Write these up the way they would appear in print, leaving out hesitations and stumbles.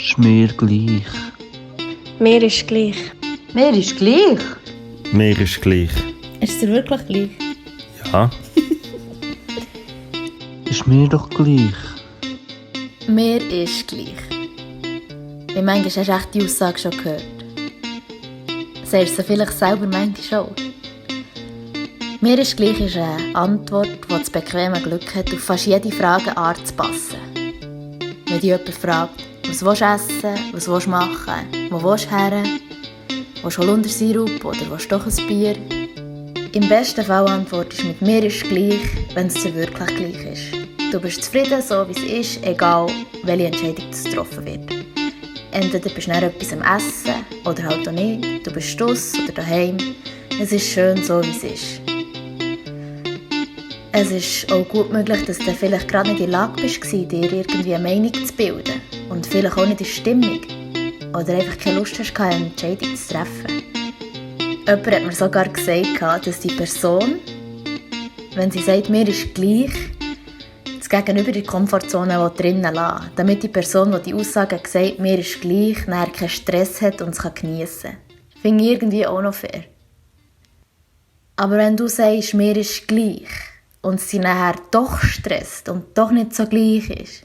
Ist mir gleich. Mir ist gleich. Mir ist gleich. Mir ist gleich. Ist es dir wirklich gleich? Ja. Ist mir doch gleich. Mir ist gleich. Wie manchmal hast du echt die Aussage schon gehört. Sagst du sie vielleicht selber manchmal auch? Mir ist gleich ist eine Antwort, die das bequeme Glück hat, auf fast jede Frage anzupassen. Wenn dich jemand fragt, was willst du essen, was willst du machen, wo willst du her, willst du Holundersirup oder willst du doch ein Bier? Im besten Fall antwortest du mit «Mir ist gleich», wenn es dir wirklich gleich ist. Du bist zufrieden, so wie es ist, egal welche Entscheidung getroffen wird. Entweder bist du nach etwas am Essen oder halt auch nicht, du bist draussen oder daheim. Es ist schön, so wie es ist. Es ist auch gut möglich, dass du vielleicht gerade nicht in der Lage bist, dir irgendwie eine Meinung zu bilden. Und vielleicht auch nicht in Stimmung. Oder einfach keine Lust hast, eine Entscheidung zu treffen. Jemand hat mir sogar gesagt, dass die Person, wenn sie sagt, mir ist gleich, das Gegenüber die Komfortzone drinnen lassen, damit die Person, die die Aussage gesagt mir ist gleich, nachher keinen Stress hat und es geniessen kann. Finde ich irgendwie auch noch fair. Aber wenn du sagst, mir ist gleich, und sie nachher doch stresst und doch nicht so gleich ist,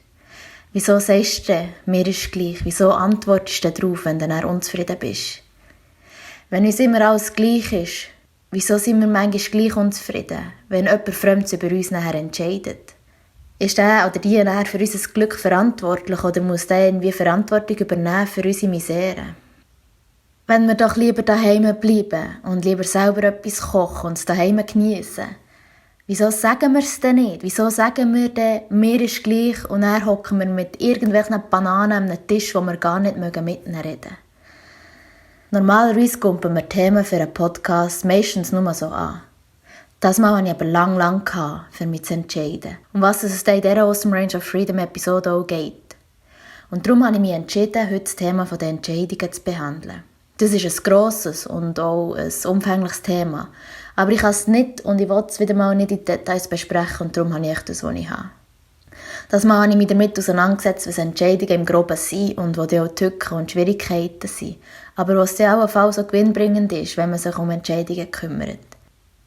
wieso sagst du denn, mir ist gleich? Wieso antwortest du darauf, wenn du dann unzufrieden bist? Wenn uns immer alles gleich ist, wieso sind wir manchmal gleich unzufrieden, wenn jemand Fremdes über uns nachher entscheidet? Ist der oder die nachher für unser Glück verantwortlich oder muss der irgendwie Verantwortung übernehmen für unsere Misere? Wenn wir doch lieber daheim bleiben und lieber selber etwas kochen und es daheim geniessen, wieso sagen wir es denn nicht? Wieso sagen wir denn, mir ist gleich und dann hocken wir mit irgendwelchen Bananen an einem Tisch, wo wir gar nicht mit ihnen reden? Normalerweise kumpen wir Themen für einen Podcast meistens nur so an. Das Mal hatte ich aber lang für mich zu entscheiden. Um was es in dieser Awesome Range of Freedom Episode auch geht. Und darum habe ich mich entschieden, heute das Thema der Entscheidungen zu behandeln. Das ist ein grosses und auch ein umfängliches Thema. Aber ich kann es nicht und ich will es wieder mal nicht in Details besprechen und darum habe ich das, was ich habe. Das Mal habe ich mich damit auseinandergesetzt, was Entscheidungen im Groben sind und wo die auch Tücken und Schwierigkeiten sind. Aber was dann auch ein Fall so gewinnbringend ist, wenn man sich um Entscheidungen kümmert.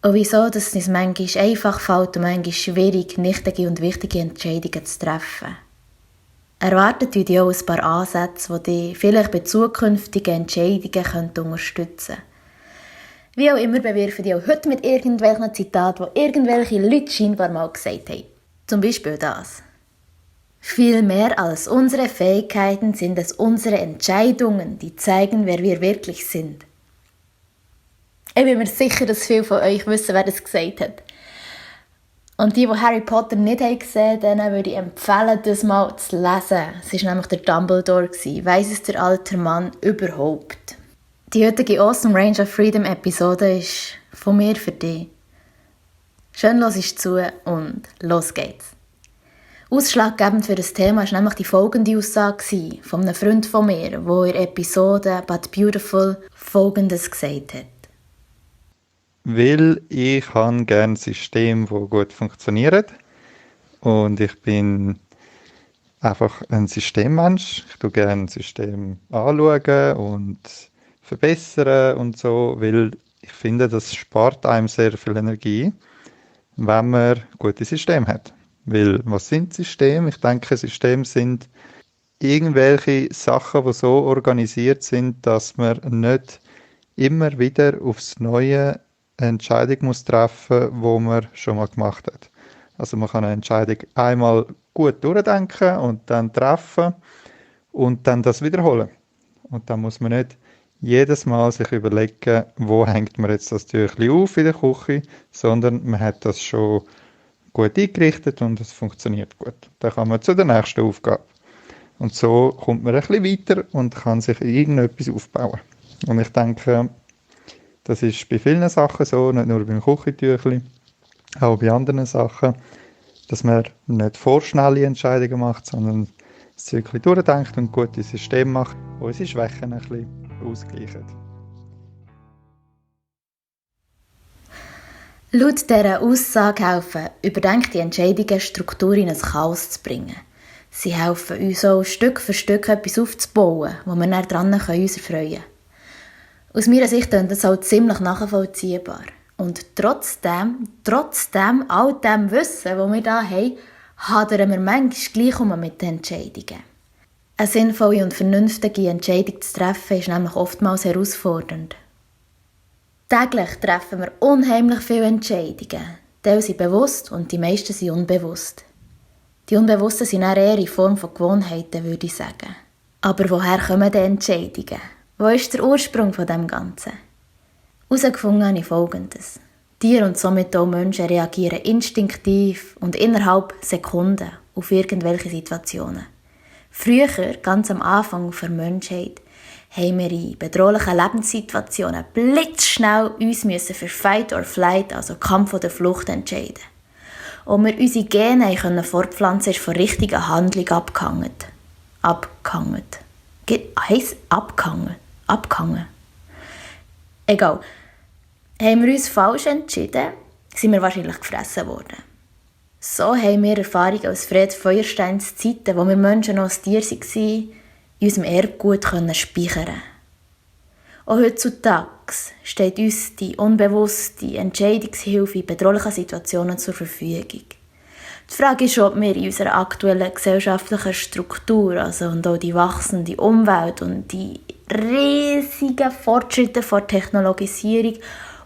Und wieso, dass es uns manchmal einfach fällt und manchmal schwierig, nichtige und wichtige Entscheidungen zu treffen. Erwartet euch auch ein paar Ansätze, die dich vielleicht bei zukünftigen Entscheidungen unterstützen können. Wie auch immer bewerfen die auch heute mit irgendwelchen Zitaten, die irgendwelche Leute scheinbar mal gesagt haben. Zum Beispiel das. Viel mehr als unsere Fähigkeiten sind es unsere Entscheidungen, die zeigen, wer wir wirklich sind. Ich bin mir sicher, dass viele von euch wissen, wer das gesagt hat. Und die Harry Potter nicht gesehen haben, denen würde ich empfehlen, das mal zu lesen. Es war nämlich der Dumbledore. Weiss es der alte Mann überhaupt? Die heutige Awesome Range of Freedom Episode ist von mir für dich. Schön hörst zu und los geht's. Ausschlaggebend für das Thema war nämlich die folgende Aussage von einem Freund von mir, der in der Episode «But Beautiful» Folgendes gesagt hat. Weil ich habe gerne ein System, das gut funktioniert. Und ich bin einfach ein Systemmensch. Ich schaue gerne ein System anschauen und verbessern und so, weil ich finde, das spart einem sehr viel Energie, wenn man gute Systeme hat. Weil, was sind Systeme? Ich denke, Systeme sind irgendwelche Sachen, die so organisiert sind, dass man nicht immer wieder aufs Neue eine Entscheidung muss treffen muss, die man schon mal gemacht hat. Also man kann eine Entscheidung einmal gut durchdenken und dann treffen und dann das wiederholen. Und dann muss man nicht jedes Mal sich überlegen, wo hängt man jetzt das Tüchlein auf in der Küche, sondern man hat das schon gut eingerichtet und es funktioniert gut. Dann kann man zu der nächsten Aufgabe. Und so kommt man ein bisschen weiter und kann sich irgendetwas aufbauen. Und ich denke, das ist bei vielen Sachen so, nicht nur beim Küchentüchlein, auch bei anderen Sachen, dass man nicht vorschnelle Entscheidungen macht, sondern das Zeug durchdenkt und gute Systeme macht, die unsere Schwächen ein bisschen ausgleichen. Laut dieser Aussage helfen überdenkte Entscheidungen Struktur in ein Chaos zu bringen. Sie helfen uns auch Stück für Stück etwas aufzubauen, wo wir dann dran uns erfreuen können. Aus meiner Sicht ist das auch ziemlich nachvollziehbar. Und trotzdem all dem Wissen, das wir hier haben, hadern wir manchmal gleich mit den Entscheidungen. Eine sinnvolle und vernünftige Entscheidung zu treffen, ist nämlich oftmals herausfordernd. Täglich treffen wir unheimlich viele Entscheidungen. Teile sind bewusst und die meisten sind unbewusst. Die Unbewussten sind eher in Form von Gewohnheiten, würde ich sagen. Aber woher kommen die Entscheidungen? Wo ist der Ursprung von dem Ganzen? Herausgefunden habe ich Folgendes. Tiere und somit auch Menschen reagieren instinktiv und innerhalb Sekunden auf irgendwelche Situationen. Früher, ganz am Anfang der Menschheit, haben wir in bedrohlichen Lebenssituationen blitzschnell uns für Fight or Flight, also Kampf oder Flucht, entscheiden. Und wir unsere Gene können fortpflanzen, ist von richtiger Handlung abgehangen. Heisst abgehangen? Abgehangen. Egal. Haben wir uns falsch entschieden, sind wir wahrscheinlich gefressen worden. So haben wir Erfahrungen aus Fred Feuersteins Zeiten, wo wir Menschen noch als Tier waren, in unserem Erbgut speichern. Auch heutzutage steht uns die unbewusste Entscheidungshilfe in bedrohlichen Situationen zur Verfügung. Die Frage ist, ob wir in unserer aktuellen gesellschaftlichen Struktur, und auch die wachsende Umwelt und die riesigen Fortschritte der Technologisierung,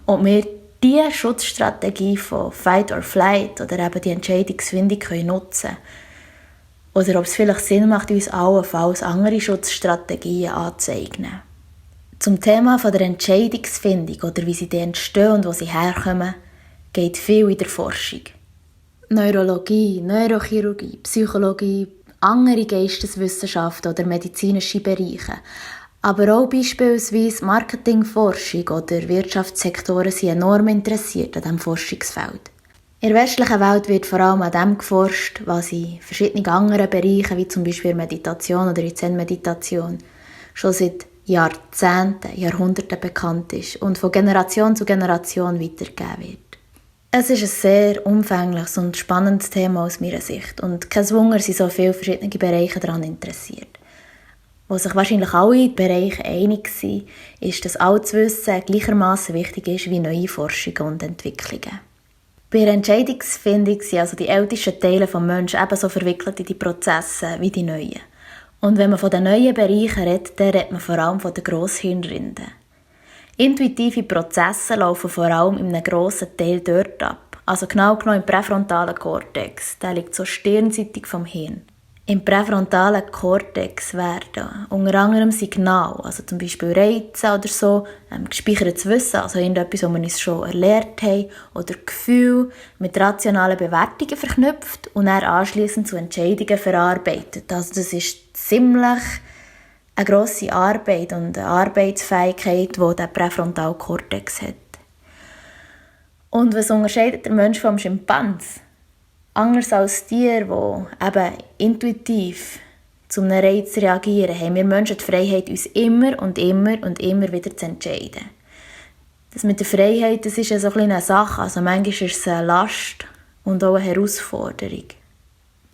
ob wir diese Schutzstrategie von Fight or Flight oder eben die Entscheidungsfindung nutzen können. Oder ob es vielleicht Sinn macht, uns allenfalls andere Schutzstrategien anzueignen. Zum Thema der Entscheidungsfindung oder wie sie entstehen und wo sie herkommen, geht viel in der Forschung. Neurologie, Neurochirurgie, Psychologie, andere Geisteswissenschaften oder medizinische Bereiche, aber auch beispielsweise Marketingforschung oder Wirtschaftssektoren sind enorm interessiert an diesem Forschungsfeld. In der westlichen Welt wird vor allem an dem geforscht, was in verschiedenen anderen Bereichen, wie zum Beispiel Meditation oder in Zen-Meditation, schon seit Jahrzehnten, Jahrhunderten bekannt ist und von Generation zu Generation weitergegeben wird. Es ist ein sehr umfängliches und spannendes Thema aus meiner Sicht und kein Wunder sind so viele verschiedene Bereiche daran interessiert. Wo sich wahrscheinlich alle in den Bereichen einig sind, ist, dass altes Wissen gleichermaßen wichtig ist wie neue Forschungen und Entwicklungen. Bei der Entscheidungsfindung sind also die ältesten Teile des Menschen ebenso verwickelt in die Prozesse wie die neuen. Und wenn man von den neuen Bereichen redet, dann redet man vor allem von den Grosshirnrinden. Intuitive Prozesse laufen vor allem in einem grossen Teil dort ab, also genau genommen im präfrontalen Kortex, der liegt so stirnseitig vom Hirn. Im präfrontalen Kortex werden unter anderem Signale, also zum Beispiel Reize oder so, gespeichertes Wissen, also irgendetwas, was wir uns schon erlernt haben, oder Gefühle mit rationalen Bewertungen verknüpft und dann anschliessend zu Entscheidungen verarbeitet. Also das ist ziemlich eine grosse Arbeit und eine Arbeitsfähigkeit, die der Präfrontalkortex hat. Und was unterscheidet der Mensch vom Schimpans? Anders als Tiere, die eben intuitiv zu einem Reiz reagieren, haben wir Menschen die Freiheit, uns immer wieder zu entscheiden. Das mit der Freiheit, das ist ja so eine Sache, also manchmal ist es eine Last und auch eine Herausforderung.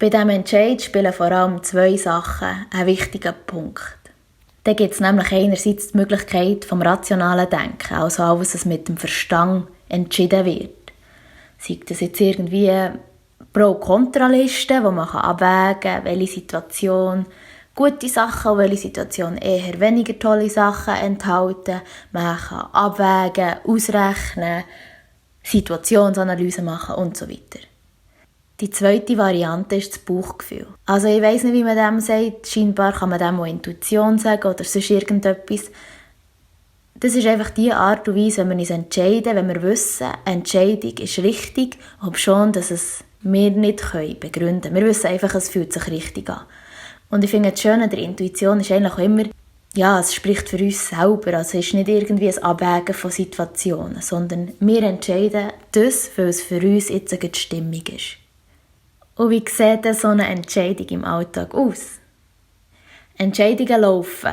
Bei diesem Entscheid spielen vor allem zwei Sachen einen wichtigen Punkt. Da gibt es nämlich einerseits die Möglichkeit vom rationalen Denken, also alles, was mit dem Verstand entschieden wird. Sei das jetzt irgendwie Pro-Kontra-Listen, wo man abwägen kann, welche Situation gute Sachen und welche Situation eher weniger tolle Sachen enthalten. Man kann abwägen, ausrechnen, Situationsanalyse machen und so weiter. Die zweite Variante ist das Bauchgefühl. Also ich weiss nicht, wie man dem sagt. Scheinbar kann man dem auch Intuition sagen oder sonst irgendetwas. Das ist einfach die Art und Weise, wenn wir uns entscheiden, wenn wir wissen, eine Entscheidung ist richtig, obschon dass es wir nicht begründen können. Wir wissen einfach, es fühlt sich richtig an. Und ich finde, das Schöne der Intuition ist eigentlich auch immer, ja, es spricht für uns selber. Also es ist nicht irgendwie ein Abwägen von Situationen, sondern wir entscheiden das, weil es für uns jetzt eine Stimmung ist. Und wie sieht denn so eine Entscheidung im Alltag aus? Entscheidungen laufen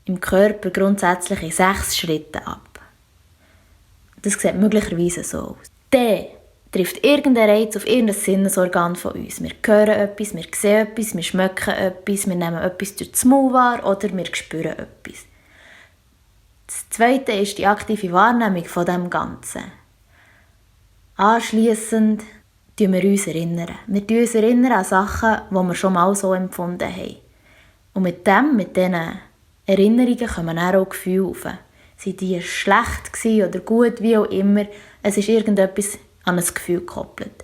im Körper grundsätzlich in 6 Schritten ab. Das sieht möglicherweise so aus. Dann trifft irgendein Reiz auf irgendein Sinnesorgan von uns. Wir hören etwas, wir sehen etwas, wir schmecken etwas, wir nehmen etwas durch den Maul wahr oder wir spüren etwas. Das Zweite ist die aktive Wahrnehmung von dem Ganzen. Anschliessend erinnern wir uns. Wir uns erinnern an Sachen, die wir schon mal so empfunden haben. Und mit diesen Erinnerungen kommen dann auch Gefühle auf. Sind die schlecht gewesen oder gut, wie auch immer, es ist irgendetwas an ein Gefühl gekoppelt.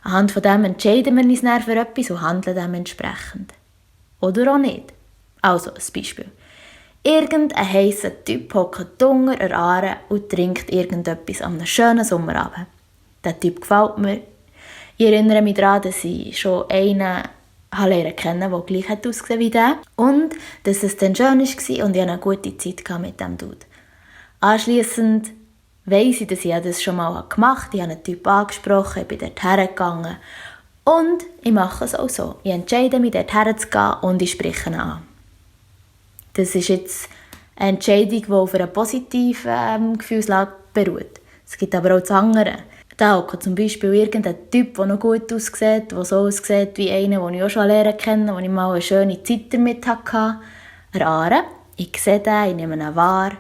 Anhand von dem entscheiden wir uns dann für etwas und handeln dementsprechend. Oder auch nicht. Also, ein Beispiel. Irgendein heisser Typ hockt unter der Aare und trinkt irgendetwas an einem schönen Sommerabend. Der Typ gefällt mir. Ich erinnere mich daran, dass ich schon einen lernen kennen, der gleich ausgesehen wie der. Und dass es dann schön war und ich eine gute Zeit mit dem Dude. Anschliessend weiss ich, dass ich das schon mal gemacht habe. Ich habe einen Typ angesprochen, ich bin dort hergegangen. Und ich mache es auch so. Ich entscheide mich, dort herzugehen und ich spreche ihn an. Das ist jetzt eine Entscheidung, die auf einer positiven Gefühlslage beruht. Es gibt aber auch das andere. Da hockt zum Beispiel irgendein Typ, der noch gut aussieht, der so aussieht wie einer, den ich auch schon lernen kenne, wo ich mal eine schöne Zeit damit hatte. Aare. Ich sehe den, ich nehme ihn wahr.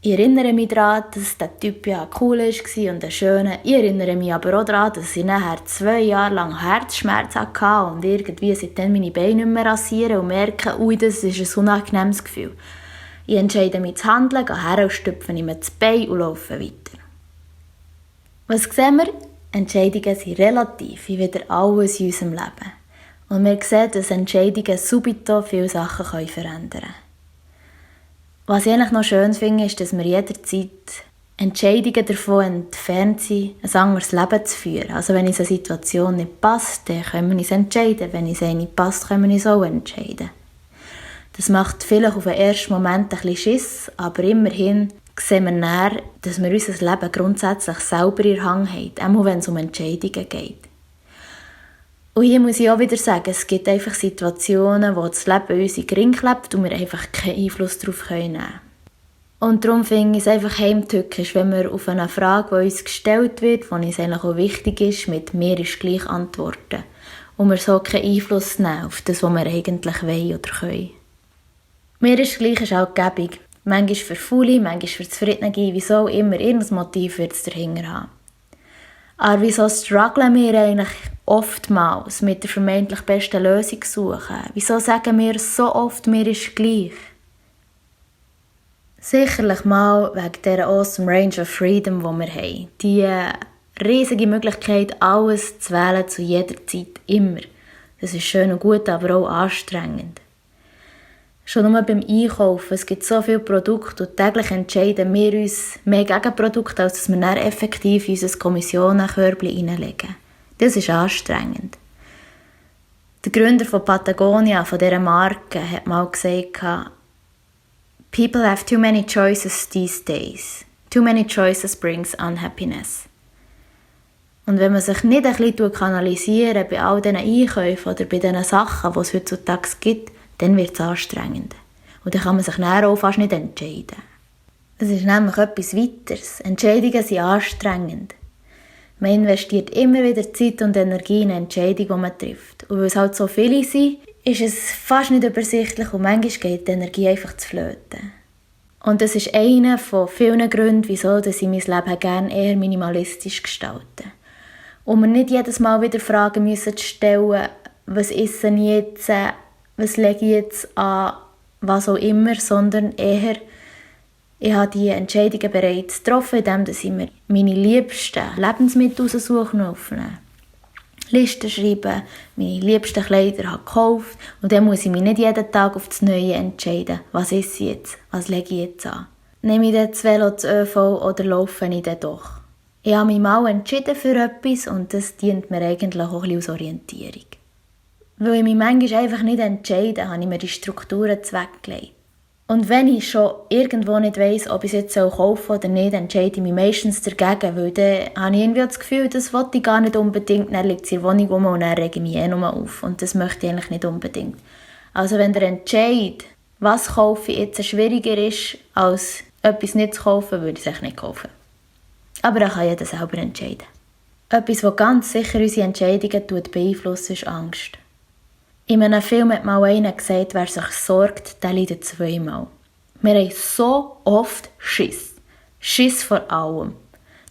Ich erinnere mich daran, dass der Typ ja cool war und ein schöner. Ich erinnere mich aber auch daran, dass ich nachher 2 Jahre lang Herzschmerz hatte und irgendwie seitdem meine Beine nicht mehr rasieren und merke, ui, das ist ein unangenehmes Gefühl. Ich entscheide mich zu handeln, gehe her und stüpfe ihm das Bein und laufe weiter. Was sehen wir? Entscheidungen sind relativ, wie wieder alles in unserem Leben. Und wir sehen, dass Entscheidungen subito viele Sachen verändern können. Was ich eigentlich noch schön finde, ist, dass wir jederzeit Entscheidungen davon entfernt sind, ein anderes Leben zu führen. Also wenn uns eine Situation nicht passt, dann können wir uns entscheiden. Wenn uns eine nicht passt, können wir uns auch entscheiden. Das macht vielleicht auf den ersten Moment ein bisschen Schiss, aber immerhin sehen wir näher, dass wir unser Leben grundsätzlich selber in der Hand haben, auch wenn es um Entscheidungen geht. Und hier muss ich auch wieder sagen, es gibt einfach Situationen, wo das Leben uns in den Ring klebt und wir einfach keinen Einfluss darauf nehmen können. Und darum finde ich es einfach heimtückisch, wenn wir auf eine Frage, die uns gestellt wird, die uns eigentlich auch wichtig ist, mit «mir ist gleich» antworten. Und wir so keinen Einfluss nehmen auf das, was wir eigentlich wollen oder können. «Mir ist gleich» ist auch gäbig. Manchmal für Faule, manchmal für Zufriedene, wieso immer, irgendein Motiv wird es dahinter haben. Aber wieso strugglen wir eigentlich oftmals mit der vermeintlich besten Lösung suchen? Wieso sagen wir so oft, mir ist gleich? Sicherlich mal wegen dieser awesome Range of Freedom, die wir haben. Die riesige Möglichkeit, alles zu wählen, zu jeder Zeit, immer. Das ist schön und gut, aber auch anstrengend. Schon nur beim Einkaufen, es gibt so viele Produkte und täglich entscheiden wir uns mehr gegen Produkte, als dass wir dann effektiv in unser Kommissionenkörbchen reinlegen. Das ist anstrengend. Der Gründer von Patagonia, von dieser Marke, hat mal gesagt, «People have too many choices these days. Too many choices brings unhappiness.» Und wenn man sich nicht ein bisschen kanalisieren bei all diesen Einkäufen oder bei diesen Sachen, die es heutzutage gibt, dann wird es anstrengend. Und dann kann man sich dann auch fast nicht entscheiden. Es ist nämlich etwas weiteres. Entscheidungen sind anstrengend. Man investiert immer wieder Zeit und Energie in eine Entscheidung, die man trifft. Und weil es halt so viele sind, ist es fast nicht übersichtlich und manchmal geht die Energie einfach zu flöten. Und das ist einer von vielen Gründen, wieso ich mein Leben gerne eher minimalistisch gestalte. Und wir nicht jedes Mal wieder Fragen müssen stellen, was esse ich jetzt, was lege ich jetzt an, was auch immer, sondern eher, ich habe diese Entscheidungen bereits getroffen, indem ich mir meine liebsten Lebensmittel raussuche und auf eine Liste schreibe, meine liebsten Kleider habe gekauft und dann muss ich mich nicht jeden Tag auf das Neue entscheiden, was esse ich jetzt, was lege ich jetzt an. Nehme ich das Velo, das ÖV oder laufe ich dann doch? Ich habe mich mal entschieden für etwas und das dient mir eigentlich auch ein bisschen als Orientierung. Weil ich mich manchmal einfach nicht entscheide, habe ich mir die Strukturen zweckgelegt. Und wenn ich schon irgendwo nicht weiss, ob ich es jetzt kaufen soll oder nicht, entscheide ich mich meistens dagegen, weil dann habe ich irgendwie das Gefühl, das will ich gar nicht unbedingt, dann liegt es in der Wohnung rum und dann rege ich mich nur auf. Und das möchte ich eigentlich nicht unbedingt. Also wenn der Entscheid, was kaufe ich jetzt, schwieriger ist, als etwas nicht zu kaufen, würde ich es nicht kaufen. Aber dann kann jeder selber entscheiden. Etwas, was ganz sicher unsere Entscheidungen beeinflusst, ist Angst. In einem Film hat mal einer gesagt, wer sich sorgt, der leidet zweimal. Wir haben so oft Schiss. Schiss vor allem.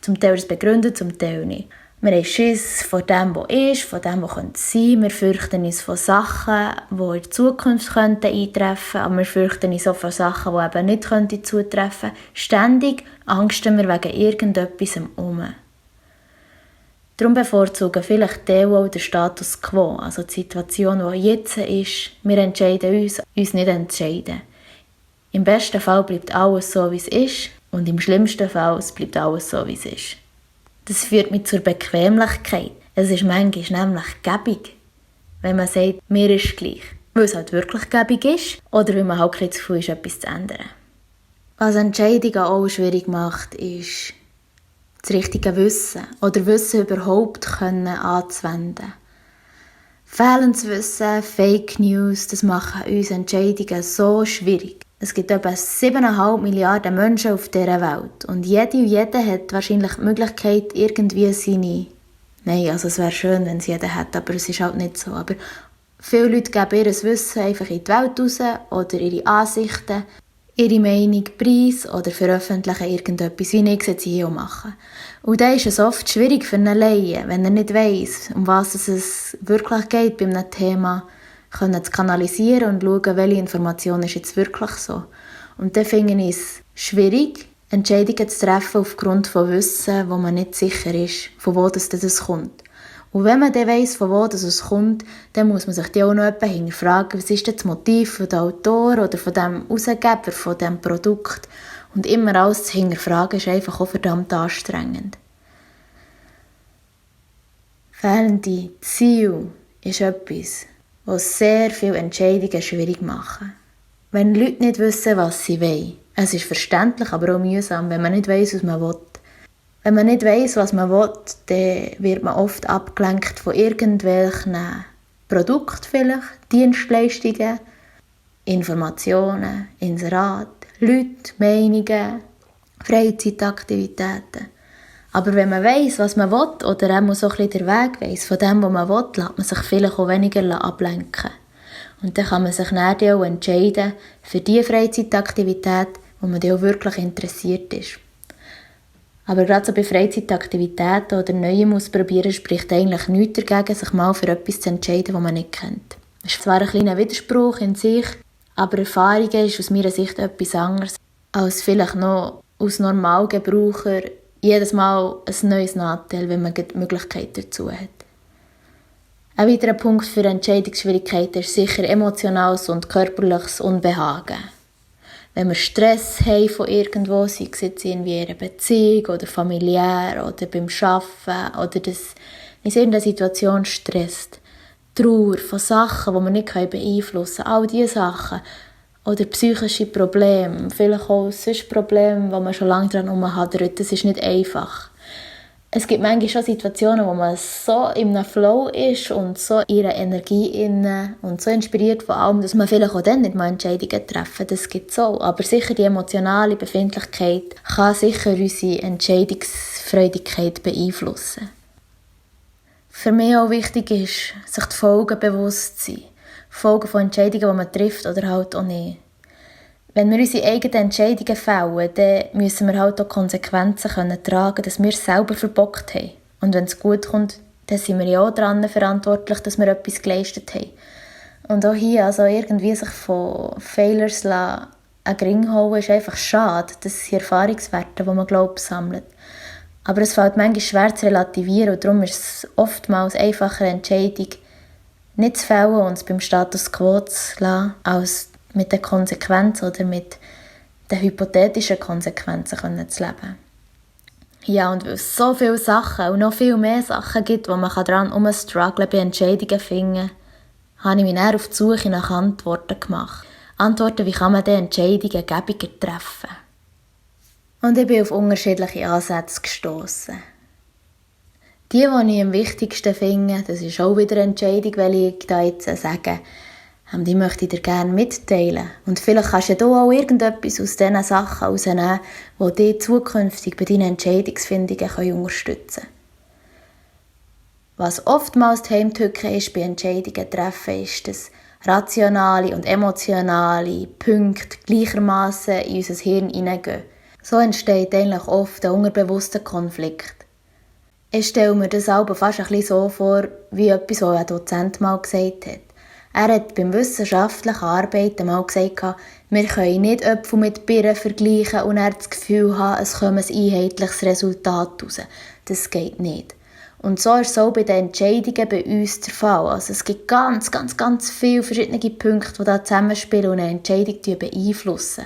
Zum Teil ist es begründet, zum Teil nicht. Wir haben Schiss vor dem, was ist, vor dem, was sein könnte. Wir fürchten uns vor Sachen, die in der Zukunft eintreffen könnten, aber wir fürchten uns auch vor Sachen, die eben nicht zutreffen könnten. Ständig angsten wir wegen irgendetwas um. Darum bevorzugen vielleicht die auch den Status quo, also die Situation, die jetzt ist. Wir entscheiden uns nicht entscheiden. Im besten Fall bleibt alles so, wie es ist, und im schlimmsten Fall bleibt alles so, wie es ist. Das führt mich zur Bequemlichkeit. Es ist manchmal nämlich gäbig, wenn man sagt, mir ist gleich. Weil es halt wirklich gäbig ist oder weil man halt ein zu viel ist, etwas zu ändern. Was Entscheidungen auch schwierig macht, ist das richtige Wissen oder Wissen überhaupt anzuwenden. Fehlendes Wissen, Fake News, das machen uns Entscheidungen so schwierig. Es gibt etwa 7,5 Milliarden Menschen auf dieser Welt und jede und jeder hat wahrscheinlich die Möglichkeit, irgendwie seine... Nein, also es wäre schön, wenn es jeder hätte, aber es ist halt nicht so. Aber viele Leute geben ihr Wissen einfach in die Welt raus oder ihre Ansichten, ihre Meinung preis oder veröffentlichen irgendetwas, wie ich es jetzt hier mache. Und dann ist es oft schwierig für einen Laien, wenn er nicht weiss, um was es wirklich geht bei einem Thema, können zu kanalisieren und schauen, welche Information ist jetzt wirklich so. Und dann finde ich es schwierig, Entscheidungen zu treffen aufgrund von Wissen, wo man nicht sicher ist, von wo das kommt. Und wenn man dann weiss, von wo es kommt, dann muss man sich dann auch noch etwa hinterfragen, was ist das Motiv von dem Autor oder von dem Herausgeber, von dem Produkt. Und immer alles zu hinterfragen, ist einfach auch verdammt anstrengend. Fehlende Ziele ist etwas, was sehr viele Entscheidungen schwierig machen. Wenn Leute nicht wissen, was sie wollen, es ist verständlich, aber auch mühsam, wenn man nicht weiss, was man will. Wenn man nicht weiss, was man will, dann wird man oft abgelenkt von irgendwelchen Produkten vielleicht, Dienstleistungen, Informationen, Inserat, Leute, Meinungen, Freizeitaktivitäten. Aber wenn man weiss, was man will, oder auch so ein bisschen den Weg weiss von dem, was man will, lässt man sich vielleicht auch weniger ablenken. Und dann kann man sich dann auch entscheiden für die Freizeitaktivität, wo man dann auch wirklich interessiert ist. Aber gerade so bei Freizeitaktivitäten oder Neuem ausprobieren spricht eigentlich nichts dagegen, sich mal für etwas zu entscheiden, das man nicht kennt. Das ist zwar ein kleiner Widerspruch in sich, aber Erfahrungen ist aus meiner Sicht etwas anderes, als vielleicht noch als Normalgebraucher jedes Mal ein neues Nachteil, wenn man die Möglichkeit dazu hat. Ein weiterer Punkt für Entscheidungsschwierigkeiten ist sicher emotionales und körperliches Unbehagen. Wenn wir Stress haben von irgendwo, sei es jetzt irgendwie in einer Beziehung oder familiär oder beim Arbeiten oder das in irgendeiner Situation stresst. Trauer von Sachen, die wir nicht beeinflussen können, all diese Sachen. Oder psychische Probleme, vielleicht auch sonst Probleme, die man schon lange daran herumhadert. Das ist nicht einfach. Es gibt manchmal schon Situationen, wo man so in einem Flow ist und so in ihrer Energie inne und so inspiriert von allem, dass man vielleicht auch dann nicht mal Entscheidungen treffen. Das gibt es auch. Aber sicher die emotionale Befindlichkeit kann sicher unsere Entscheidungsfreudigkeit beeinflussen. Für mich auch wichtig ist, sich die Folgen bewusst zu sein. Folgen von Entscheidungen, die man trifft oder halt auch nicht. Wenn wir unsere eigenen Entscheidungen fällen, dann müssen wir halt auch Konsequenzen tragen, dass wir es selber verbockt haben. Und wenn es gut kommt, dann sind wir ja auch daran verantwortlich, dass wir etwas geleistet haben. Und auch hier, also irgendwie sich von Failures einen Ring holen, ist einfach schade. Das sind Erfahrungswerte, die man, glaube ich, sammelt. Aber es fällt manchmal schwer zu relativieren und darum ist es oftmals einfacher, Entscheidung nicht zu fällen und es beim Status quo zu lassen, als mit den Konsequenzen oder mit den hypothetischen Konsequenzen zu leben. Ja, und weil es so viele Sachen und noch viel mehr Sachen gibt, wo man daran herumstrugglen bei Entscheidungen finden, habe ich mich dann auf die Suche nach Antworten gemacht. Antworten, wie kann man diese Entscheidungen gäbiger treffen? Und ich bin auf unterschiedliche Ansätze gestossen. Die ich am wichtigsten finde, das ist auch wieder eine Entscheidung, weil ich da jetzt sage, die möchte ich dir gerne mitteilen. Und vielleicht kannst du auch irgendetwas aus diesen Sachen herausnehmen, die dich zukünftig bei deinen Entscheidungsfindungen unterstützen können. Was oftmals die Heimtücke ist bei Entscheidungen treffen, ist, dass rationale und emotionale Punkte gleichermaßen in unser Hirn hineingehen. So entsteht eigentlich oft ein unterbewusster Konflikt. Ich stelle mir das aber fast ein bisschen so vor, wie etwas, was ein Dozent mal gesagt hat. Er hat beim wissenschaftlichen Arbeiten mal gesagt, wir können nicht Äpfel mit Birnen vergleichen und dann das Gefühl haben, es komme ein einheitliches Resultat raus. Das geht nicht. Und so ist es auch bei den Entscheidungen bei uns der Fall. Also es gibt ganz viele verschiedene Punkte, die da zusammenspielen und eine Entscheidung beeinflussen.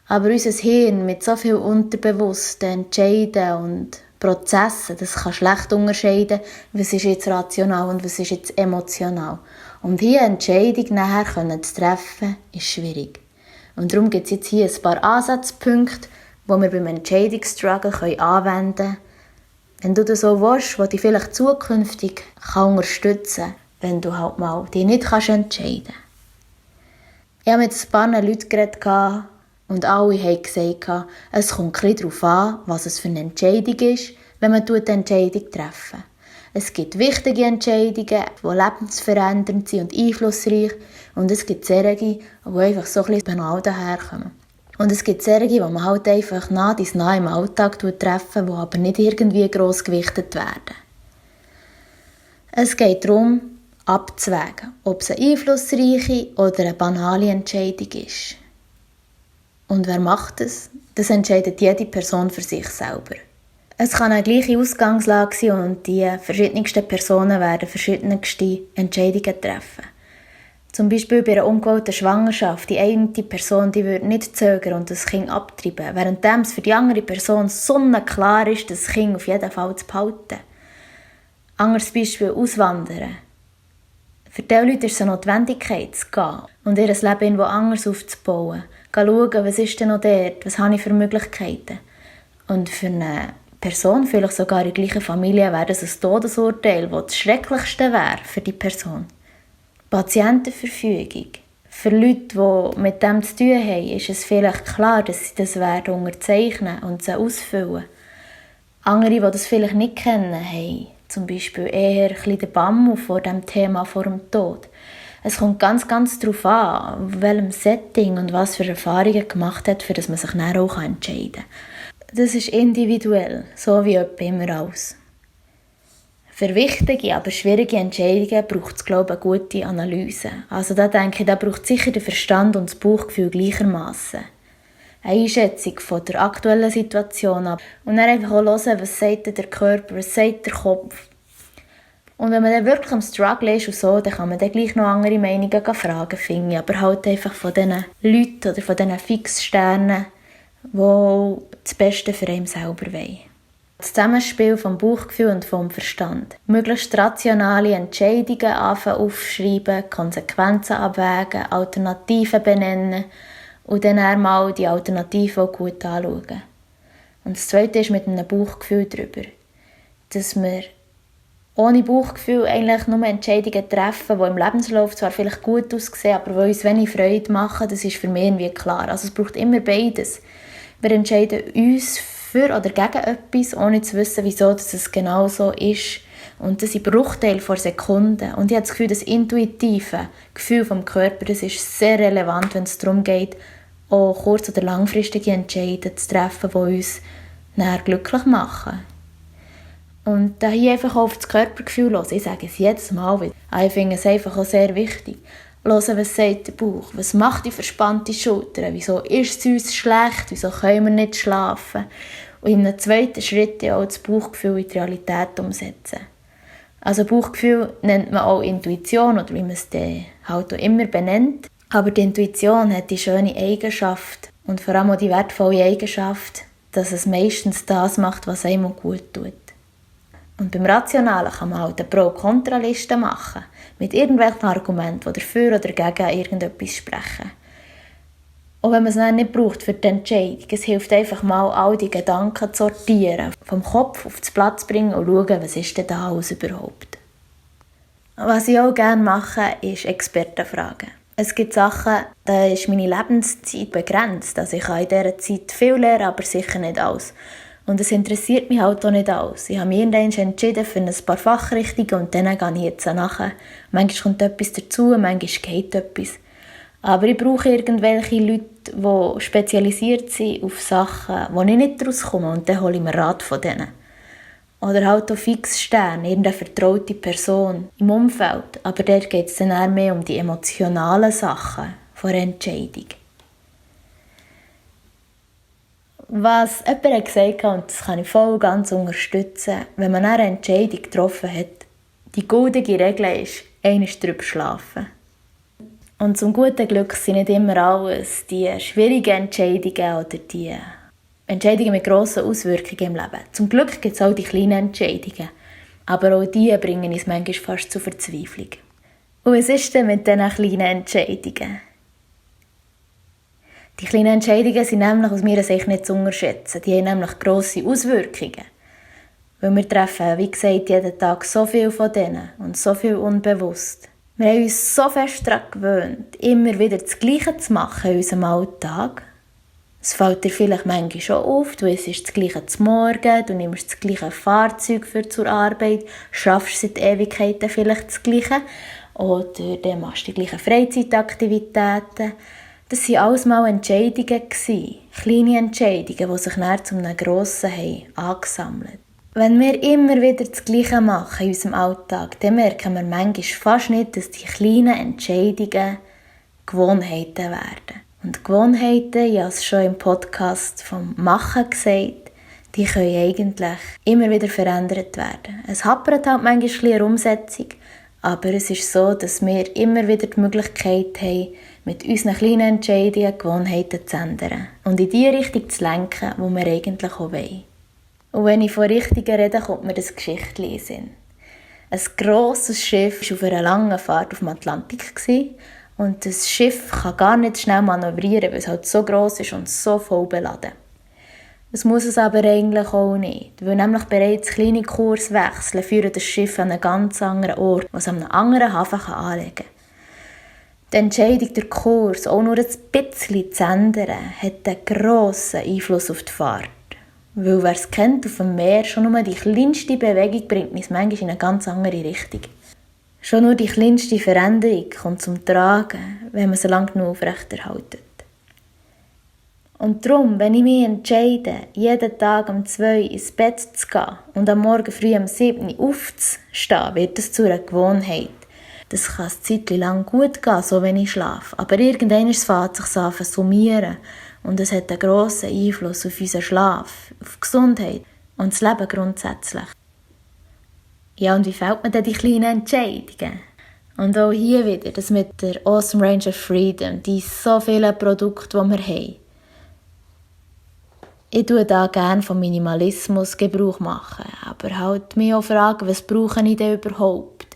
Aber unser Hirn mit so viel unterbewussten Entscheiden und Prozessen, das kann schlecht unterscheiden, was ist jetzt rational und was ist jetzt emotional. Und hier eine Entscheidung nachher zu treffen, ist schwierig. Und darum gibt es jetzt hier ein paar Ansatzpunkte, die wir beim Entscheidungsstruggle anwenden können. Wenn du das so willst, was dich vielleicht zukünftig unterstützen kann, wenn du halt mal dich nicht entscheiden kannst. Ich habe mit ein paar Leuten geredet und alle haben gesagt, es kommt ein bisschen darauf an, was es für eine Entscheidung ist, wenn man eine Entscheidung treffen. Es gibt wichtige Entscheidungen, die lebensverändernd sind und einflussreich. Und es gibt solche, die einfach so ein bisschen banal daherkommen. Und es gibt solche, die man halt einfach nah im Alltag treffen, die aber nicht irgendwie gross gewichtet werden. Es geht darum, abzuwägen, ob es eine einflussreiche oder eine banale Entscheidung ist. Und wer macht das? Das entscheidet jede Person für sich selber. Es kann eine gleiche Ausgangslage sein und die verschiedensten Personen werden verschiedenste Entscheidungen treffen. Zum Beispiel bei einer ungewollten Schwangerschaft. Die eine Person die würde nicht zögern und das Kind abtreiben, während es für die andere Person sonnenklar ist, das Kind auf jeden Fall zu behalten. Anderes Beispiel, Auswandern. Für diese Leute ist es eine Notwendigkeit, zu gehen und ihr Leben irgendwo anders aufzubauen. Schauen, was ist denn noch dort, was habe ich für Möglichkeiten. Und für eine Person, vielleicht sogar in der gleichen Familie, wäre das ein Todesurteil, das das Schrecklichste wäre für die Person. Patientenverfügung. Für Leute, die mit dem zu tun haben, ist es vielleicht klar, dass sie das werden unterzeichnen und sie ausfüllen. Andere, die das vielleicht nicht kennen, haben zum Beispiel eher ein bisschen den Bammel vor dem Thema vor dem Tod. Es kommt ganz darauf an, welchem Setting und was für Erfahrungen gemacht hat, für das man sich dann auch entscheiden kann. Das ist individuell, so wie immer alles. Für wichtige, aber schwierige Entscheidungen braucht es, glaube ich, eine gute Analyse. Also da denke ich, da braucht sicher den Verstand und das Bauchgefühl gleichermaßen. Eine Einschätzung von der aktuellen Situation ab. Und dann einfach auch hören, was sagt der Körper, was sagt der Kopf. Und wenn man dann wirklich am Struggle ist und so, dann kann man dann gleich noch andere Meinungen fragen, finde ich. Aber halt einfach von diesen Leuten oder von diesen Fixsternen, die das Beste für einen selber wollen. Das Zusammenspiel vom Bauchgefühl und vom Verstand. Möglichst rationale Entscheidungen aufschreiben, Konsequenzen abwägen, Alternativen benennen und dann einmal die Alternativen auch gut anschauen. Und das Zweite ist mit einem Bauchgefühl darüber, dass wir ohne Bauchgefühl eigentlich nur Entscheidungen treffen, die im Lebenslauf zwar vielleicht gut aussehen, aber die uns wenig Freude machen, das ist für mich irgendwie klar. Also es braucht immer beides. Wir entscheiden uns für oder gegen etwas, ohne zu wissen, wieso es genau so ist. Und das sind Bruchteile von Sekunden. Und ich habe das Gefühl, das intuitive Gefühl vom Körper, das ist sehr relevant, wenn es darum geht, auch kurz- oder langfristige Entscheidungen zu treffen, die uns nachher glücklich machen. Und da hier einfach auf das Körpergefühl hören. Ich sage es jedes Mal wieder. Ich finde es einfach auch sehr wichtig. Hören, was sagt der Bauch? Was macht die verspannte Schulter? Wieso ist es uns schlecht? Wieso können wir nicht schlafen? Und in einem zweiten Schritt auch das Bauchgefühl in die Realität umsetzen. Also Bauchgefühl nennt man auch Intuition oder wie man es dann halt auch immer benennt. Aber die Intuition hat die schöne Eigenschaft und vor allem auch die wertvolle Eigenschaft, dass es meistens das macht, was einem gut tut. Und beim Rationalen kann man halt eine Pro-Kontra-Liste machen, mit irgendwelchen Argumenten, die dafür oder dagegen irgendetwas sprechen. Und wenn man es dann nicht braucht für die Entscheidung, es hilft einfach mal, all die Gedanken zu sortieren, vom Kopf auf das Blatt zu bringen und schauen, was ist denn da alles überhaupt. Was ich auch gerne mache, ist Expertenfragen. Es gibt Sachen, da ist meine Lebenszeit begrenzt. Also ich kann in dieser Zeit viel lernen, aber sicher nicht alles. Und es interessiert mich halt auch nicht alles. Ich habe mich irgendwann entschieden für ein paar Fachrichtungen und dann gehe ich jetzt nachher. Manchmal kommt etwas dazu, manchmal geht etwas. Aber ich brauche irgendwelche Leute, die spezialisiert sind auf Sachen, wo ich nicht rauskomme, und dann hole ich mir Rat von denen. Oder halt auch Fixsterne, irgendeine vertraute Person im Umfeld. Aber dort geht es dann eher mehr um die emotionalen Sachen von einer Entscheidung. Was jemand hat gesagt hat, und das kann ich voll ganz unterstützen, wenn man eine Entscheidung getroffen hat, die goldene Regel ist, einmal drüber schlafen. Und zum guten Glück sind nicht immer alles die schwierigen Entscheidungen oder die Entscheidungen mit grossen Auswirkungen im Leben. Zum Glück gibt es auch die kleinen Entscheidungen. Aber auch die bringen uns manchmal fast zur Verzweiflung. Und was ist denn mit diesen kleinen Entscheidungen? Die kleinen Entscheidungen sind nämlich aus meiner Sicht nicht zu unterschätzen. Die haben nämlich grosse Auswirkungen. Weil wir treffen, wie gesagt, jeden Tag so viel von denen und so viel unbewusst. Wir haben uns so fest daran gewöhnt, immer wieder das Gleiche zu machen in unserem Alltag. Es fällt dir vielleicht manchmal schon auf, du isst das Gleiche zum Morgen, du nimmst das gleiche Fahrzeug für zur Arbeit, schaffst seit Ewigkeiten vielleicht das Gleiche oder dann machst du die gleichen Freizeitaktivitäten. Das waren alles mal Entscheidungen, kleine Entscheidungen, die sich dann zu einem grossen haben angesammelt. Wenn wir immer wieder das Gleiche machen in unserem Alltag, dann merken wir manchmal fast nicht, dass die kleinen Entscheidungen Gewohnheiten werden. Und Gewohnheiten, ich habe es schon im Podcast vom Machen gesagt, die können eigentlich immer wieder verändert werden. Es hapert halt manchmal ein bisschen in der Umsetzung, aber es ist so, dass wir immer wieder die Möglichkeit haben, mit unseren kleinen Entscheidungen Gewohnheiten zu ändern und in die Richtung zu lenken, wo wir eigentlich auch wollen. Und wenn ich von Richtungen rede, kommt mir das Geschichtchen in den Sinn. Ein grosses Schiff war auf einer langen Fahrt auf dem Atlantik und das Schiff kann gar nicht schnell manövrieren, weil es halt so gross ist und so voll beladen. Das muss es aber eigentlich auch nicht, weil nämlich bereits kleine Kurswechsel führen das Schiff an einen ganz anderen Ort, was an einem anderen Hafen anlegen kann. Die Entscheidung, den Kurs auch nur ein bisschen zu ändern, hat einen grossen Einfluss auf die Fahrt. Weil wer es kennt, auf dem Meer, schon nur die kleinste Bewegung bringt uns manchmal in eine ganz andere Richtung. Schon nur die kleinste Veränderung kommt zum Tragen, wenn man sie lang genug aufrechterhält. Und darum, wenn ich mich entscheide, jeden Tag um 2 ins Bett zu gehen und am Morgen früh um 7 aufzustehen, wird das zu einer Gewohnheit. Das kann eine Zeit lang gut gehen, so wenn ich schlafe. Aber irgendwann fängt es sich an zu summieren. Und es hat einen grossen Einfluss auf unseren Schlaf, auf die Gesundheit und das Leben grundsätzlich. Ja, und wie fällt man denn die kleinen Entscheidungen? Und auch hier wieder, das mit der Awesome Range of Freedom, die so vielen Produkte, die wir haben. Ich tue da gerne vom Minimalismus Gebrauch machen, aber halt mich auch fragen, was brauche ich denn überhaupt?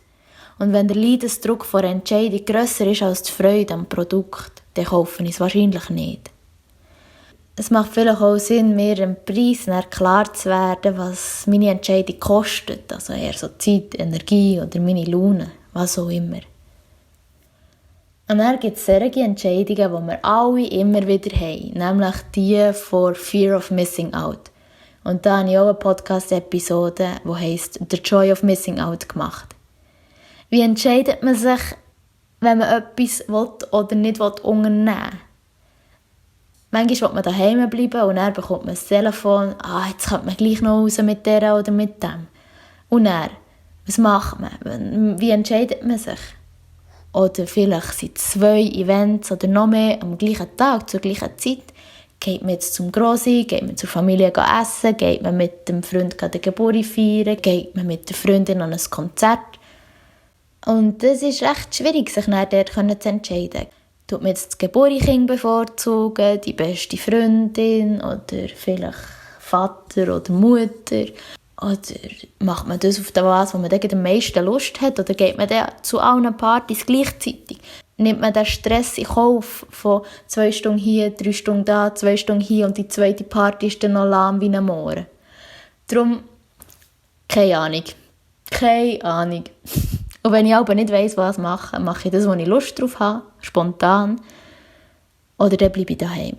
Und wenn der Leidensdruck vor der Entscheidung grösser ist als die Freude am Produkt, dann kaufe ich es wahrscheinlich nicht. Es macht vielleicht auch Sinn, mir im Preis klar zu werden, was meine Entscheidung kostet. Also eher so Zeit, Energie oder meine Laune, was auch immer. Und dann gibt es solche Entscheidungen, die wir alle immer wieder haben, nämlich die for Fear of Missing Out. Und da habe ich auch eine Podcast-Episode, die heisst «The Joy of Missing Out» gemacht. Wie entscheidet man sich, wenn man etwas will oder nicht unternehmen will? Manchmal will man daheim bleiben und dann bekommt man das Telefon, jetzt kommt man gleich noch raus mit der oder mit dem. Und dann, was macht man? Wie entscheidet man sich? Oder vielleicht sind 2 Events oder noch mehr am gleichen Tag, zur gleichen Zeit. Geht man jetzt zum Grossi, geht man zur Familie essen, geht man mit dem Freund den Geburtstag feiern, geht man mit der Freundin an ein Konzert. Und es ist recht schwierig, sich dann dort zu entscheiden. Tut man jetzt das Geburtskind bevorzugen, die beste Freundin oder vielleicht Vater oder Mutter? Oder macht man das auf das, wo man am meisten Lust hat? Oder geht man dann zu allen Partys gleichzeitig? Nimmt man den Stress in Kauf von 2 Stunden hier, 3 Stunden da, 2 Stunden hier und die zweite Party ist dann noch lahm wie ein Mohren? Darum, keine Ahnung. Keine Ahnung. Und wenn ich aber nicht weiss, was machen, mache ich das, wo ich Lust drauf habe, spontan. Oder dann bleibe ich daheim.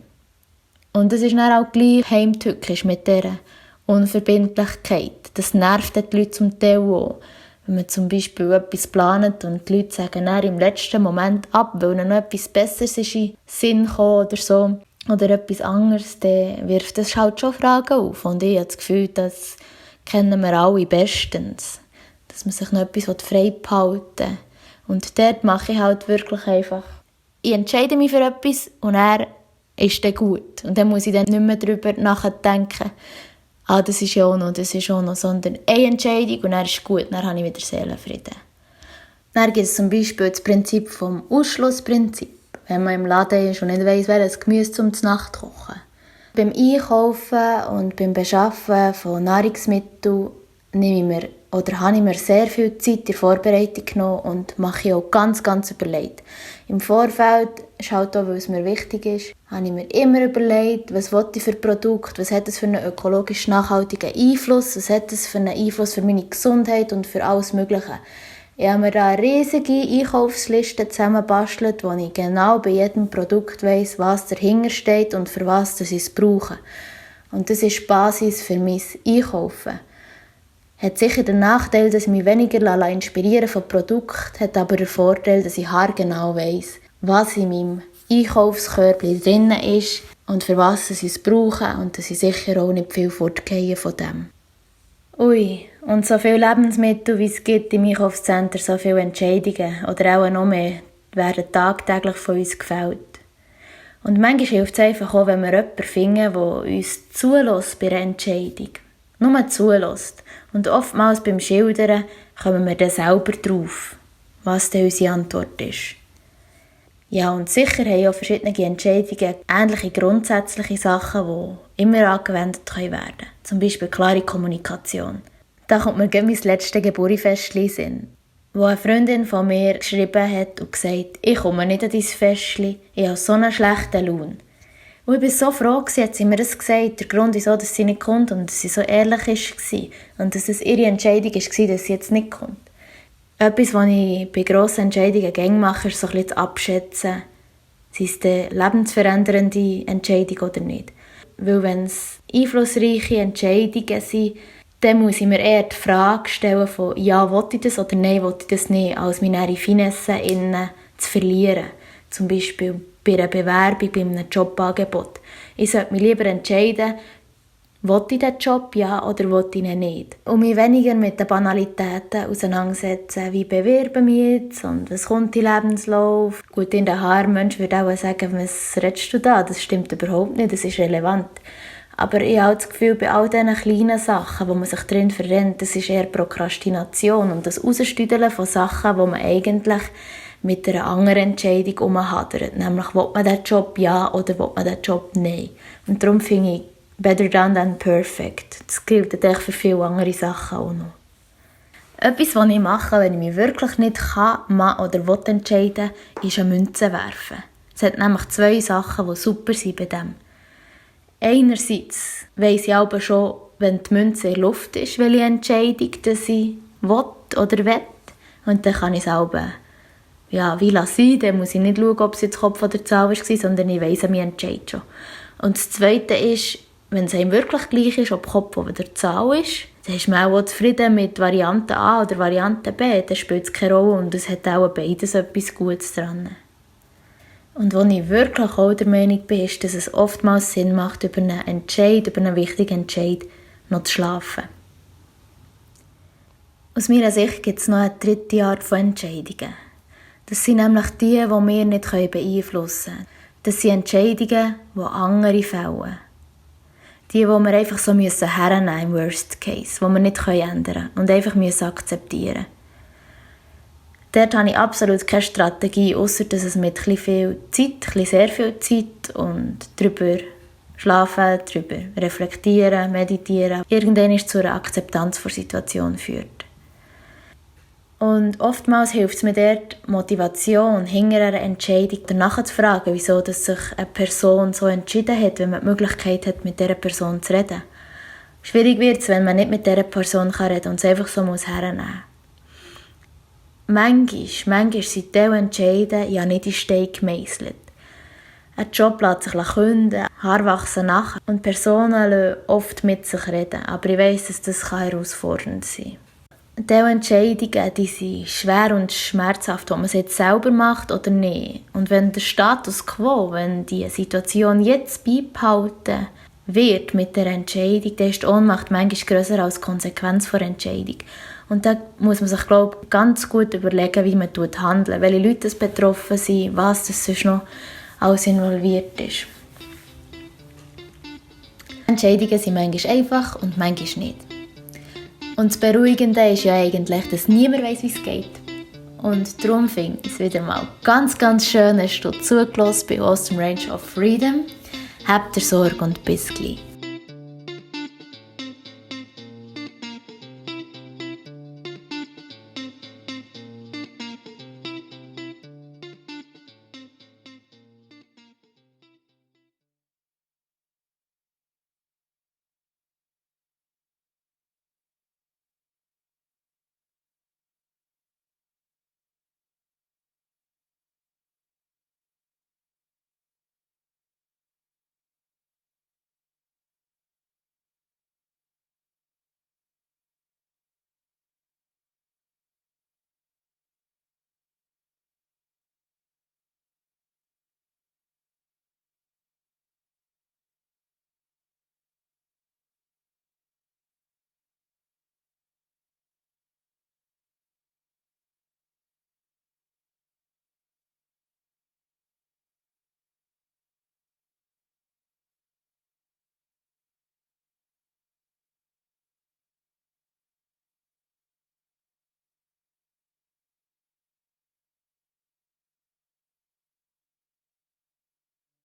Und es ist dann auch gleich heimtückisch mit dieser Unverbindlichkeit. Das nervt die Leute zum Teil auch. Wenn man zum Beispiel etwas plant und die Leute sagen dann im letzten Moment ab, weil ihnen noch etwas Besseres ist in den Sinn gekommen oder so, oder etwas anderes, dann wirft das halt schon Fragen auf. Und ich habe das Gefühl, das kennen wir alle bestens. Dass man sich noch etwas frei behalten will. Und dort mache ich halt wirklich einfach, ich entscheide mich für etwas und er ist dann gut. Und dann muss ich dann nicht mehr darüber nachdenken, das ist ja auch noch, das ist auch noch, sondern eine Entscheidung und er ist gut, dann habe ich wieder Seelenfrieden. Dann gibt es zum Beispiel das Prinzip vom Ausschlussprinzip, wenn man im Laden ist und nicht weiss, welches Gemüse zum Nacht kochen. Beim Einkaufen und beim Beschaffen von Nahrungsmitteln habe ich mir sehr viel Zeit in der Vorbereitung genommen und mache ich auch ganz, ganz überlegt. Im Vorfeld, ist halt auch, weil es mir wichtig ist, habe ich mir immer überlegt, was will ich für Produkte, was hat es für einen ökologisch nachhaltigen Einfluss, was hat es für einen Einfluss für meine Gesundheit und für alles Mögliche. Ich habe mir da eine riesige Einkaufsliste zusammengebastelt, wo ich genau bei jedem Produkt weiss, was dahinter steht und für was ich es brauche. Und das ist die Basis für mein Einkaufen. Hat sicher den Nachteil, dass ich mich weniger inspirieren von Produkten, hat aber den Vorteil, dass ich haargenau weiss, was in meinem Einkaufskörbchen drin ist und für was ich es brauche und dass ich sicher auch nicht viel fortgehe von dem. Ui, und so viele Lebensmittel, wie es gibt im Einkaufscenter, so viele Entscheidungen oder auch noch mehr, werden tagtäglich von uns gefällt. Und manchmal hilft es einfach auch, wenn wir jemanden finden, der uns zulässt bei einer Entscheidung. Nur zulässt. Und oftmals beim Schildern kommen wir dann selber drauf, was denn unsere Antwort ist. Ja, und sicher haben auch verschiedene Entscheidungen ähnliche grundsätzliche Sachen, die immer angewendet werden können. Zum Beispiel klare Kommunikation. Da kommt mir mein letztes Geburtstagsfestchen in den Sinn, wo eine Freundin von mir geschrieben hat und gesagt, ich komme nicht an dein Festchen, ich habe so einen schlechten Lohn. Und ich war so froh, hat sie mir das gesagt. Der Grund ist so, dass sie nicht kommt und dass sie so ehrlich war. Und dass es ihre Entscheidung war, dass sie jetzt nicht kommt. Etwas, was ich bei grossen Entscheidungen gerne mache, ist so ein bisschen zu abschätzen, sind es denn lebensverändernde Entscheidungen oder nicht. Weil wenn es einflussreiche Entscheidungen sind, dann muss ich mir eher die Frage stellen von ja, will ich das oder nein, will ich das nicht, als meine Finessen innen zu verlieren. Zum Beispiel bei einer Bewerbung, bei einem Jobangebot. Ich sollte mich lieber entscheiden, will ich diesen Job, ja oder will ich ihn nicht. Und mich weniger mit den Banalitäten auseinandersetzen, wie bewerben wir jetzt und was kommt in den Lebenslauf. Gut, in der HR-Mensch würde auch sagen, was redest du da? Das stimmt überhaupt nicht, das ist relevant. Aber ich habe das Gefühl, bei all diesen kleinen Sachen, wo man sich drin verrennt, das ist eher Prokrastination und das Rausstüdeln von Sachen, wo man eigentlich mit einer anderen Entscheidung umhadert. Nämlich, will man diesen Job ja oder will man diesen Job nein. Und darum finde ich, better done than perfect. Das gilt natürlich für viele andere Sachen auch noch. Etwas, was ich mache, wenn ich mich wirklich nicht kann oder will entscheiden, ist eine Münze werfen. Es hat nämlich 2 Sachen, die super sind bei dem. Einerseits weiss ich aber schon, wenn die Münze in der Luft ist, welche Entscheidung dass ich will oder will. Und dann kann ich es auch wie lassen. Dann muss ich nicht schauen, ob es jetzt Kopf oder Zahl war, sondern ich weiss, ich entscheide schon. Und das Zweite ist, wenn es einem wirklich gleich ist, ob Kopf oder Zahl ist, dann ist man auch zufrieden mit Variante A oder Variante B. Dann spielt es keine Rolle und es hat auch beides etwas Gutes dran. Und wo ich wirklich auch der Meinung bin, ist, dass es oftmals Sinn macht, über einen wichtigen Entscheid noch zu schlafen. Aus meiner Sicht gibt es noch eine 3. Art von Entscheidungen. Das sind nämlich die wir nicht beeinflussen können. Das sind Entscheidungen, die andere fällen. Die wir einfach so hernehmen müssen im Worst Case, die wir nicht ändern können und einfach akzeptieren müssen. Dort habe ich absolut keine Strategie, ausser dass es mit sehr viel Zeit und darüber schlafen, darüber reflektieren, meditieren, irgendwann zu einer Akzeptanz der Situation führt. Und oftmals hilft es mir dort, Motivation hinter einer Entscheidung danach zu fragen, wieso dass sich eine Person so entschieden hat, wenn man die Möglichkeit hat, mit dieser Person zu reden. Schwierig wird es, wenn man nicht mit dieser Person reden kann und es einfach so hernehmen muss. Manchmal sind diese Entscheidungen ja nicht in Stein gemeisselt. Ein Job lässt sich künden, Haare wachsen nach und Personen lassen oft mit sich reden. Aber ich weiss, dass das herausfordernd sein kann. Diese Entscheidungen die sind schwer und schmerzhaft, ob man es jetzt selber macht oder nicht. Und wenn der Status quo, wenn die Situation jetzt beibehalten wird mit der Entscheidung, dann ist die Ohnmacht manchmal grösser als die Konsequenz der Entscheidung. Und da muss man sich, glaube ich, ganz gut überlegen, wie man handelt, welche Leute betroffen sind, was das sonst noch alles involviert ist. Entscheidungen sind manchmal einfach und manchmal nicht. Und das Beruhigende ist ja eigentlich, dass niemand weiss, wie es geht. Und darum finde ich es wieder mal ganz, ganz schön, dass du zugelassen bei Awesome Range of Freedom. Habt ihr Sorge und bis gleich.